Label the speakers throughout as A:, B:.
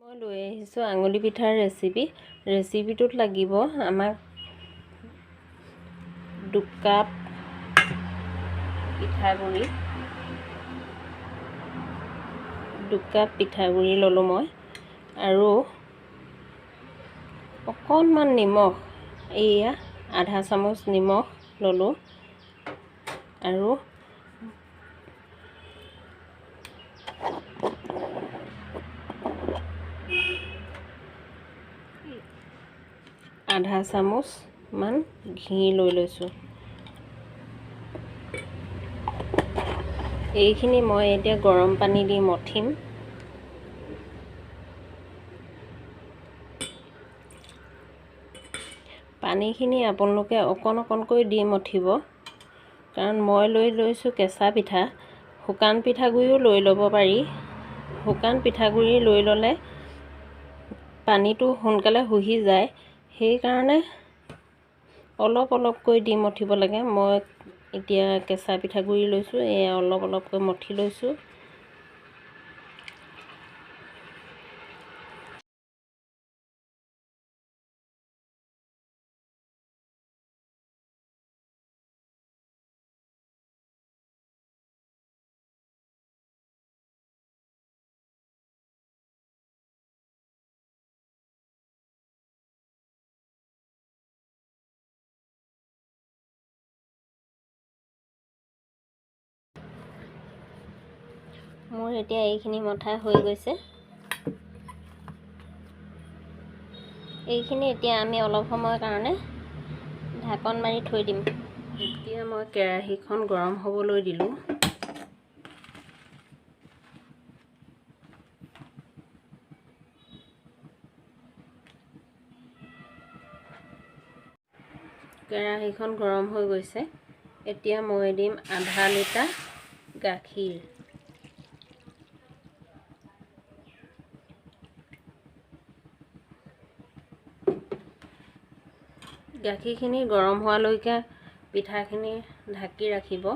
A: মই লৈ আহিছোঁ আঙুলি পিঠাৰ ৰেচিপি। ৰেচিপিটোত লাগিব আমাক 2 কাপ পিঠাগুড়ি। 2 কাপ পিঠাগুড়ি ল'লোঁ মই আৰু অকণমান নিমখ, এইয়া আধা চামুচ নিমখ ল'লোঁ আৰু আধা চামুচমান ঘি লৈ লৈছোঁ। এইখিনি মই এতিয়া গৰম পানী দি মঠিম। পানীখিনি আপোনালোকে অকণ অকণকৈ দি মঠিব, কাৰণ মই লৈ লৈছোঁ কেঁচা পিঠা। শুকান পিঠাগুড়িও লৈ ল'ব পাৰি। শুকান পিঠাগুড়ি লৈ ল'লে পানীটো সোনকালে শুহি যায়, সেইকাৰণে অলপ অলপকৈ দি মঠিব লাগে। মই এতিয়া কেঁচা পিঠাগুড়ি লৈছোঁ, এয়া অলপ অলপকৈ মঠি লৈছোঁ। মোৰ এতিয়া এইখিনি মথা হৈ গৈছে। এইখিনি এতিয়া আমি অলপ সময়ৰ কাৰণে ঢাকন মাৰি থৈ দিম। এতিয়া মই কেৰাহীখন গৰম হ'বলৈ দিলোঁ। কেৰাহীখন গৰম হৈ গৈছে। এতিয়া মই দিম আধা লিটাৰ গাখীৰ। গাখীৰখিনি গৰম হোৱালৈকে পিঠাখিনি ঢাকি ৰাখিব।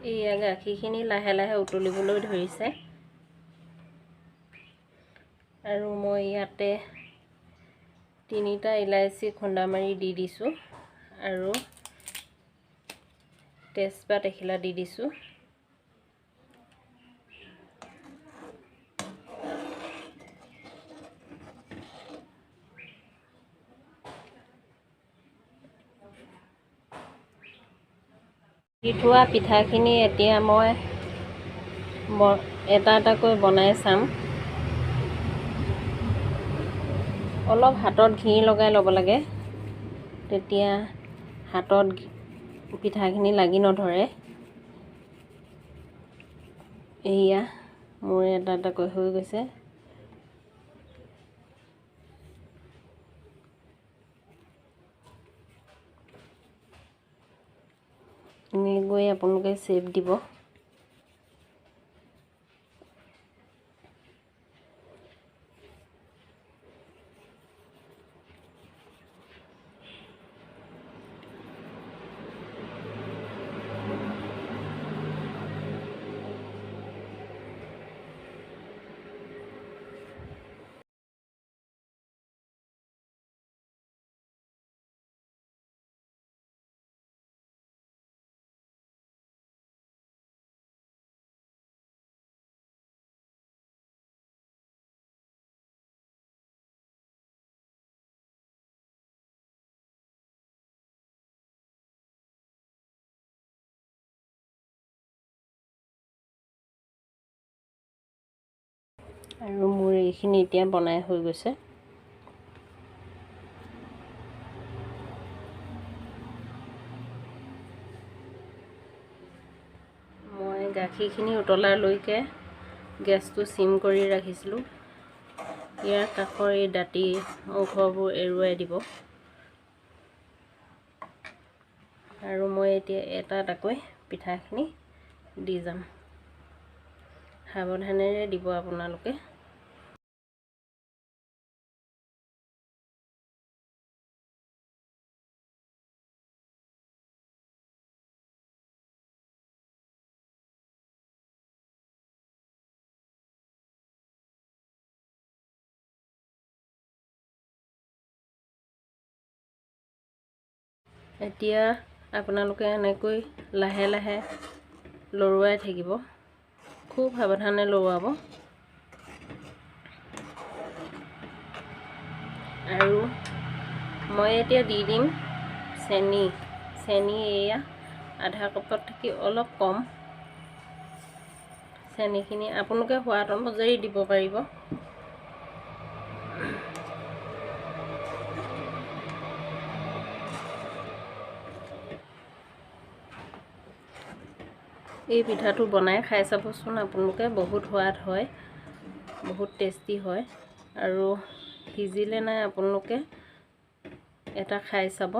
A: এইয়া গাখীৰখিনি লাহে লাহে উতলিবলৈ ধৰিছে আৰু মই ইয়াতে তিনিটা ইলাচি খুন্দা মাৰি দি দিছোঁ আৰু তেজপাত এখিলা দি দিছোঁ। দি থোৱা পিঠাখিনি এতিয়া মই এটা এটাকৈ বনাই চাম। অলপ হাতত ঘি লগাই ল'ব লাগে, তেতিয়া হাতত পিঠাখিনি লাগি নধৰে। এয়া মোৰ এটা এটাকৈ হৈ গৈছে। এনেকৈ আপোনালোকে চেপ দিব। আৰু মোৰ এইখিনি এতিয়া বনাই হৈ গৈছে। মই গাখীৰখিনি উতলালৈকে গেছটো চিম কৰি ৰাখিছিলোঁ। ইয়াৰ কাষৰ এই দাঁতি অংশবোৰ এৰুৱাই দিব আৰু মই এতিয়া এটা এটাকৈ পিঠাখিনি দি যাম। সাৱধানেৰে দিব আপোনালোকে। এতিয়া আপোনালোকে এনেকৈ লাহে লাহে লৰুৱাই থাকিব, খুব সাৱধানে লৰুৱাব। আৰু মই এতিয়া দি দিম চেনি। চেনি এয়া আধা কাপত থাকি অলপ কম। চেনিখিনি আপোনালোকে সোৱাদ অনুযায়ী দিব পাৰিব। এই পিঠাটো বনাই খাই চাবচোন আপোনালোকে, বহুত সোৱাদ হয়, বহুত টেষ্টি হয়। আৰু সিজিলে নাই আপোনালোকে এটা খাই চাব।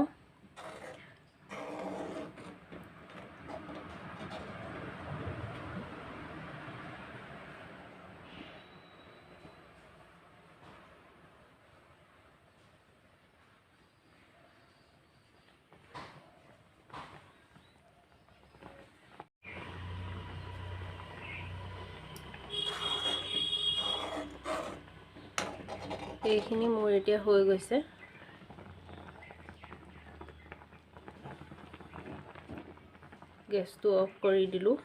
A: এইখিনি মোৰ এতিয়া হৈ গৈছে। গেছটো অফ কৰি দিলোঁ।